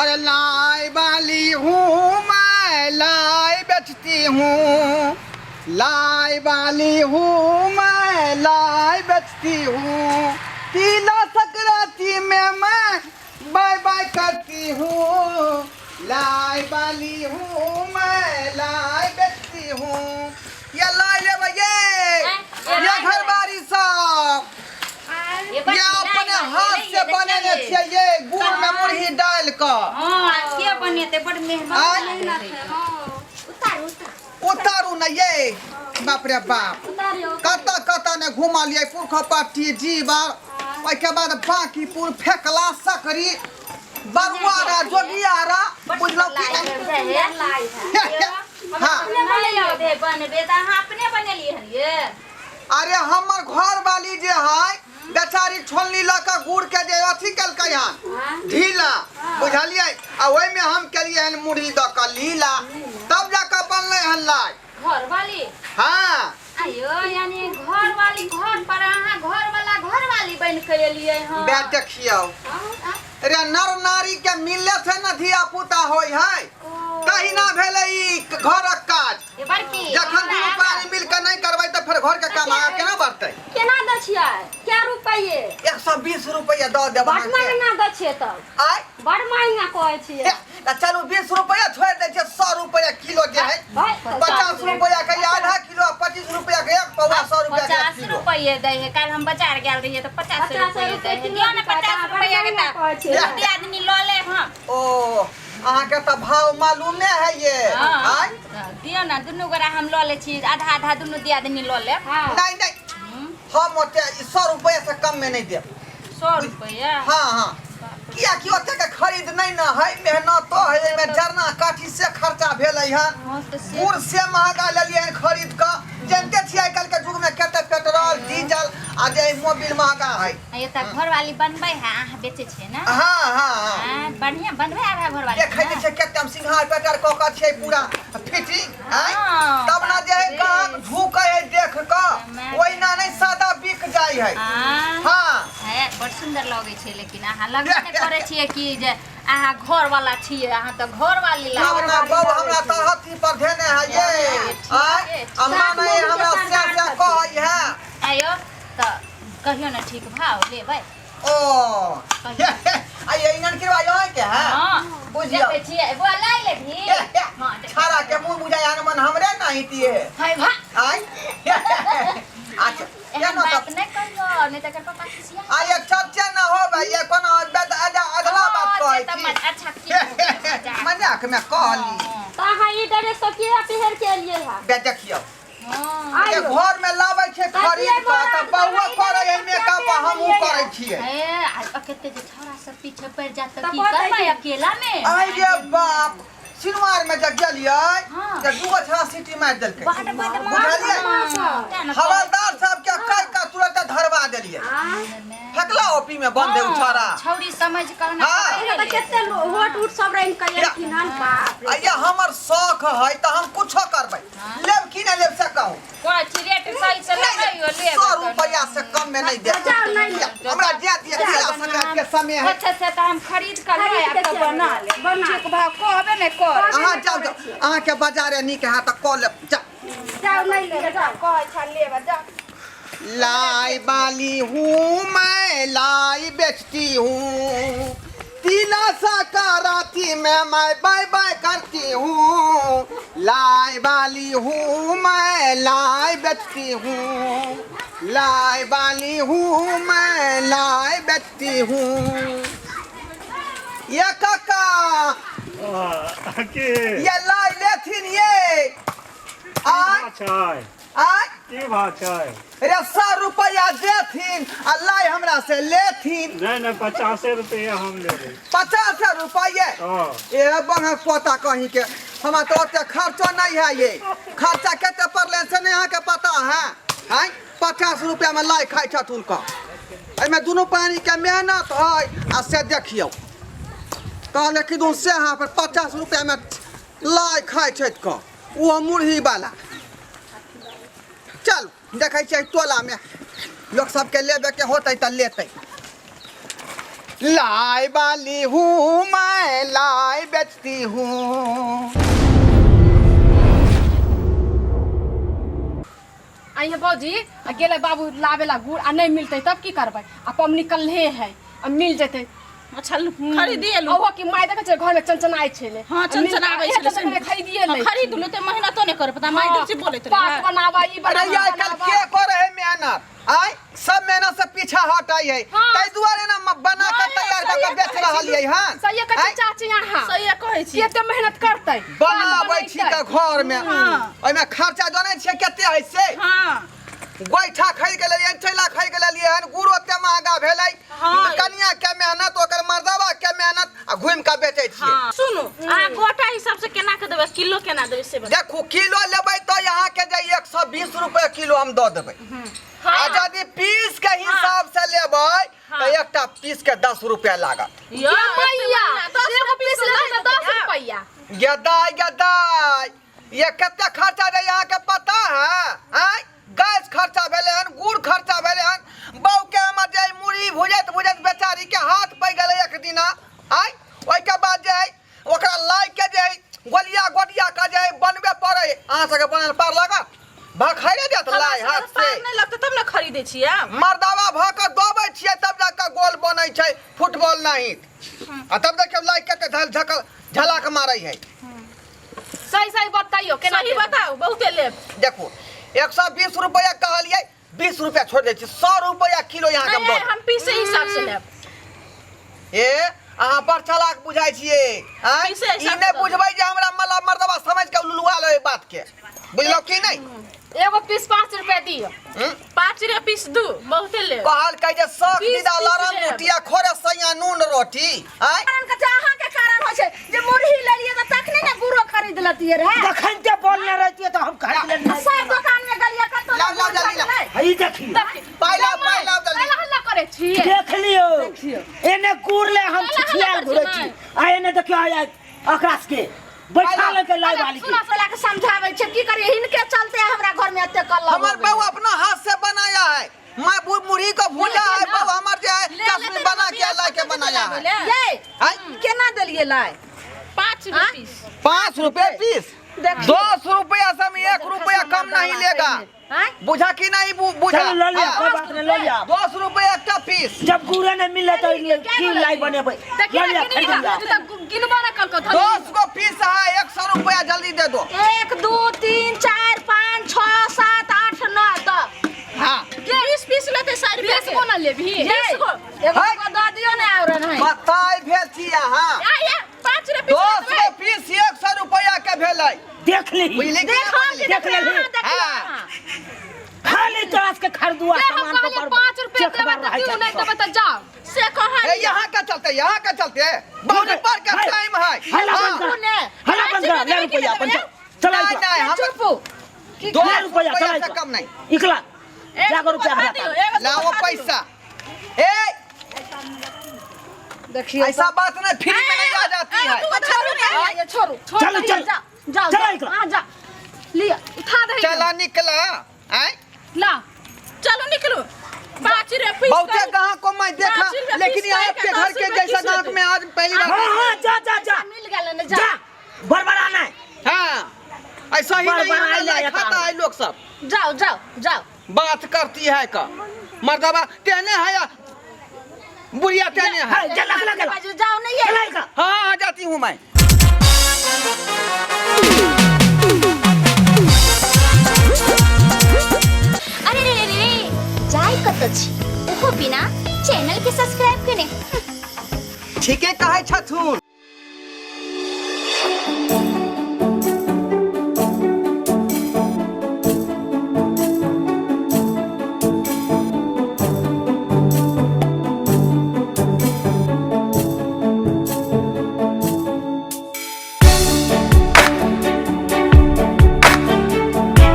अरे लाई वाली हूँ मैं, लाई बेचती हूँ, लाई वाली हूँ मैं, लाई बेचती हूँ, तिला संक्रांति में मैं बाय बाय करती हूँ, लाई वाली हूँ मैं, लाई बेचती हूँ। ये लाई लेबै ये ये घरबारी सब ये ये अपने हाथ से बनेने छियै ये, गुड़ में मुरही डालि कऽ। हाँ, के बनेतै? बड़ मेहनत। आय। मेहनत है, हाँ। उतारू, उतारू। उतारू ने ये, बाप रे बाप। उतारियौ। कतऽ कतऽ ने घुमलियै, पुरखपट्टी, जीवर, ओहिके बाद बाँकीपुर, फेकला, सकरी, बरुआरा, जोगियारा, बुझलहुँ कि नहि? हाँ। अपने बनेलियै हे, बनबे तऽ अहाँ अपने बनेलियै हन ये? अरे हमर घर वाली जे है बेचारी, छोलनी लऽ कऽ गुड़ के जे अथी केलकै हन ढीला, बुझलियै? आ ओहिमे हम केलियै हन मुरही दऽ कऽ लीला, तब जाकऽ बनलै हन लाइ। घर वाली? हाँ। आयो, यानी घर वाली घर पर, अहाँ घर वाला घर वाली बन के एलियै हन। बे देखियौ रे, नर नारी के मिलले से न धिया पुता होइ है, तहिना भेलै ई घरक काज। ये बड़की। जखन दुनू प्राणी मिल के नहि करबै तऽ फेर घर के काम आगाँ केना बढ़तै? केना दै छियै? कै रुपये? 120 रुपैआ दऽ देब बड़ अहाँके। महंगा दै छियै तब। आय? बड़ महंगा कहै छियै। हे, तऽ चलू 20 रुपैआ छोड़ि दै छियै, 100 रुपैआ किलो जे है। भाइ, 50 रुपैआ के आधा किलो आ 25 रुपैआ के एक पौआ, 100 रुपैआ के एक 50 किलो। रुपये दै है। काल्हि हम बाजार गेल रहियै तऽ 50 50 रुपये दै रुपये है। किलो दियौ ने बिकाय, 50 बड़ रुपैआ के। महंगा तऽ कहै छियै। दू आदमी लऽ लेब हम। ओ, अहाँके तऽ भाव मालूमे है ये। हाँ। आय? तऽ दियौ ने, दुनू गोरा हम लऽ लै छी, आधा आधा दुनू दियादनी लऽ लेब। हाँ। नहीं नहीं, हम ओते 100 रुपया से कम में नहीं देब। 100 रुपया? हाँ हाँ, किया कि ओते के खरीद नहीं न है, मेहनत तो है एहिमे, जरना काठी से खर्चा भेलै हन। हाँ, तऽ से गुड़ से महंगा लेलियै हन खरीद कऽ। जानते छियै आइ काल्हि के युग में कते पेट्रोल डीजल आ जे मोबिल महंगा है। ये तऽ घरवाली बनबै है, अहाँ बेचै छियै ने? हाँ हाँ हाँ। हाँ, बढ़िआँ बनबै आबै है घरवाली? देखै जे छै कते हम सिंघार पेटर कऽ कऽ छियै पूरा फिटिंग आँय। हाँ, तब ना जे है बाप रे। गाहक झुकै है देख कऽ, ओहिना नहि सादा बिक जाइ है। हाँ। हाँ। है, बड़ सुन्दर लगै छै, लेकिन अहाँ लगबे नहि करै छियै कि जे अहाँ घरवाला छियै, अहाँ तऽ घरवाली तब लागै। ना बहू हमरा तरहत्थी पर धेने है ये आँय, अम्मा नहि हमरा से से कहै है। आयो तऽ कहियो ने ठीक भाव लेबै। ओ, आ ये इनन किरवा यहाँ के है। हाँ। बुझियौ। देखै छियै बुआ, लाई लेबही? हाँ, देखै। छाड़ा के मुंह बुझाय हनुमान हमरे नहीं दिए। है भा। आय, अच्छा। एहन केना बात तऽ नहि कहियो, नहि तऽ एकर पापा खिसिया। आ ये चर्चे न हो भाई, ये कोनो अगला बात हाँ, से कहै तऽ छी। अच्छा की हो गेलै, मजाक। मजाक में कहली। हाँ, तऽ अहाँ ई ड्रेस सब किया पहिर के एलियै हँ? बे देखियौ, हाँ। जे घर में लाबै छै खरीद कऽ तऽ बउआ करै है मेकअप आ हमहूँ करै छियै। हे, आ कते जे छौड़ा सब पीछे पड़ि जात तऽ तऽ की कहतै करबै की? अकेला मे? आइ रे बाप, सिनवार में जब गेलियै हाँ। तऽ दूगो छड़ा सीटी मारि देलकै। बड बदमाश। बुझलियै? तें ने। हवलदार साहब के कहि कऽ तुरंत धरवा देलियै। फेकला ओपी में बंद है उ छड़ा। छौड़ी समझ कऽ ना। हाँ। एहिमे तऽ कते होट उट सब रंग के एलखिन हन, बाप रे। आ ये हमर शौक है तऽ हम कुछो करबै। लेब कि नहि लेब से कहू। कहै छी रेट सही से नहीं, लगैयो, लेब। 100 रुपया से कम में नहीं देब। जाओ, नहीं लेब। हमरा जे दिए, तिला संक्रांति के समय है। अच्छा, से तऽ हम खरीद कऽ लऽ खरीद आयब के तऽ चलि बना आयब, लेब। बना। ठीक भाव कहबे नहि कर। अहाँ जाउ जाउ, अहाँके बाजारे नीक है तऽ कऽ लेब, जाउ। जाओ, नहीं लेब, जाओ। कहै छ लेब, जाउ। लाई वाली हूँ मैं, लाई बेचती हूँ, तिला संक्रांति में मैं बाय बाय करती हूँ, लाई वाली हूँ मैं, लाई बेचती हूँ, लाई वाली हूँ मैं, लाई बेचती हूँ। ये काका। के? ये लाई लेथिन ये आय? छै। आय? की भाव छै? रे, 100 रुपया देथिन आ लाई हमरा से लेथिन। नहि नहि, 50 रुपया हम लेबै। 50 रुपये? हँ। ए बंगक पोता कहीं के, हमरा तऽ ओते खर्चो नहीं है। ये खर्चा कते पड़लै से नहीं अहाँके पता है? आँय, 50 रुपया में लाई खाइ छथुन कऽ, एहिमे दुनू प्राणी के मेहनत है। आ से देखियौ, कहले कि दुनू से अहाँ पर 50 रुपया में लाई खाइ छथि कऽ, ओहो मुरही वाला। चल, देखै छियै टोलामे लोक सबके लेबेके होतै तऽ लेतै। लाई वाली हूँ मैं, लाई। बेचती हूँ। आइए भौजी, आ गेलै बाबू लाबे ला गुड़ आ नहीं मिलतै तब की करबै? आ पबनी कल्हे है, आ मिल जेतै। अच्छा, खरीदिए लू। ओहो की माय देखै छै घर में चनचनाइ छलै। हाँ, चनचनाबै छलै। खरीदिए लै। खरीद लू ते मेहनतो नहि करे पता, माय देखै बोलैत पाक रहे। बनावा ई अरे बनावा। आइ काल्हि के करे है मेहनत? आय सब मेहनत से पीछा हटाई है। हाँ। ताहि दुआरे ना बना के हाँ, तैयार सहिए कऽ के बेच कहै रहल छी। यै हन। सही कहै आँय? छै चाची अहाँ। सही कहै छी। कते मेहनत करतै बनाबै छी तऽ घर में, हाँ। ओहिमे खर्चा जानै छियै कते है से? हाँ। गोइठा खरीद के लेलियै, चैला खरीद के लेलियै हन, गुड़ ओते महंगा भेलै। हाँ। कनिया के मेहनत, ओकर मर्दवा के मेहनत, आ घुमि के बेचै छियै। हाँ। सुनू, अहाँ गोटा हिसाब से केना के देबै, किलो केना देबै से बताउ। देखू, किलो लेबै तऽ अहाँके जे 120 रुपए किलो हम दऽ देबै, आ यदि पीस के हिसाब से लेबै तऽ एकटा पीस के 10 रुपया लागत। यो, मैया, दस एगो पीस लेबै तऽ 10 रुपैआ। रुपैआ। गदाय गदाय, ये कते खर्चा दै अहाँके पता है? आँय, गैस खर्चा भेलै हन, गुड़ खर्चा भेलै हन, बहू के हमर जे मुरही भुजैत भुजैत बेचारी के हाथ पै गेलै एक दिना। आँय, ओहिके बाद जे है ओकरा लाइ के जे है गोलिया गोटिया के जे है बनबे पड़ै। अहाँ सबके बनल पार लागत? भखैरे जायत लाइ हाथ से। पार नहि लगतै तब ने खरीदै छियै। मर्दावा भऽ कऽ दबै छियै तब जाके गोल बनै छै, फुटबॉल नहीं। आ तब देखियौ लाइ कते झल झकल झलाक मारै है। सही सही बताइयो केना सही देबै? बताउ, बहुते लेब। देखू, 120 रुपया कहलियै, 20 रुपया छोड़ दै छी, 100 रुपया किलो यहाँ के नहीं, दऽ हम पीसे हिसाब से लेब। ए, अहाँ बड़ चालाक बुझाइ छियै। आँय? पीसे ई हिसाब नहि से दऽ। बुझबै जे हमरा मला मर्दबा समझ के लुलुआ लो बात के, बुझलौ की नहि? एगो पीस 5 रुपया दियो। हम्म? 5 रुपया पीस दू, बहुते लेब। कहल कहै जे शौक 20 दीदा पीस लरम लेब। मुटिया खोरे सैया नून रोटी। आँय? कारण के अहाँ के कारण होइ छै जे मुरही लेलियै तऽ तखने ने गुड़ो खरीद लेतियै रहे। तखन ते बोलने रहतियै तऽ हम खरीद लेने। सब दुकान में गेलियै कतौ लाउ, लाउ, जल्दी लाउ। हई देखियौ। पाइ लाउ, पाइ लाउ जल्दी। पहिले हल्ला करै छियै। देख लियौ, एने गुड़ ले हम छिछियाल घुरै छी आ एने देखियौ आइ ओकरा सबके बैठा लेलकै लाइ वाली के। सुना सुना के समझाबै छै, की करियै, हिनके चलते हमरा घर में एते कल्ला हमर हो गेलै। बहू अपना हाथ से बनाया है, मैं मुरही को भूजा है, बहू हमर जे है ले चश्मी लेतै ने बना मम्मी, के ला के कते बनाया देबै है। ले? ये आँय? केना देलियै लाइ? 5 रुपया पीस। 5 रुपए पीस, 10 रुपया से हम 1 रुपया कम नहीं लेगा। आँय? बुझा कि नहीं बुझा? चलू लऽ लिअ, हाँ। कोइ बात नहि, लऽ लिअ। 10 रुपया एकटा पीस। जब गुड़े नहि मिललै तऽ की लाइ बनेबै? देखिए लऽ लिअ, ना, खरीद लिअ। तू तऽ गिनबो ना कलको धनी। 10 गो पीस है, 100 रुपया जल्दी दे दो। 1 2 3 4 5 6 7 8 9 10। हाँ। 20 पीस लेतै 100 रुपया 20 गो ना लेबही? 20 गो। एगो है। गो दऽ दियौ ने आओर नहीं। बताइ भेल छी अहाँ। आ ये 5 रुपया 10 गो पीस 100 रुपया के भेलै। देख ली। बुझली कि देखो नहि कि बुझली? देख लेलही। अहाँ देखियौ हाँ। अहाँ। खाली तोरा सबके खरीदुआ जे हम सामान कहलियै पर 5 रुपया चेक देबै मार तऽ रहै दियौ, छै नहि सब। देबै तऽ जाउ। से कहलियै। ए, यहाँ का चलते, यहाँ का चलते, बहुत पर का है। टाइम है। हल्ला हाँ। बंद कर, हल्ला बंद कर, ले रुपया अपन, चल चल नहीं इकला। नहीं, हम चुप। दो ले रुपया, रुपया चल से इकला। कम नहीं। इकला एगो जागो रुपया बढ़ा हमरा दियौ, पास। एगो लाओ बढ़ा दियौ। पैसा। ए, देखियौ ऐसा बात नहीं, फ्री में नहीं आ जाती है। छोड़ू ने, ये छोड़ू। चलू, चल। जाओ जाओ, चलो जाओ। इकला। अहाँ जाओ, लिअ। उठा दही। चला निकला। आँय? ला। चलू निकलू। 5 रुपया पीस बहुते करू। गाहक को मैं देखा, 5 रुपया लेकिन पीस यहाँ करके आपके घर 10 के रुपया जैसा पीस गाहक लेते। में आज पहली बार। हाँ हाँ, जा जा जा मिल गेलै ने, जा। जा, बड़बड़ाना है। हाँ, ऐसा ही नहीं बड़बड़ाई हमारे जाए खाता तार। है लोग सब। जाओ जाओ जाओ। बात करती है का मर्दबा तेने है या बुढ़िया तेने है। है, जा लग लग बाजू, जाओ नहीं ये। चला इकला। हाँ हाँ, जाती हूँ मैं। अरे रे रे रे, जाय कत छी ओहो बिना चैनल के सब्सक्राइब केने। ठीके कहै छथुन।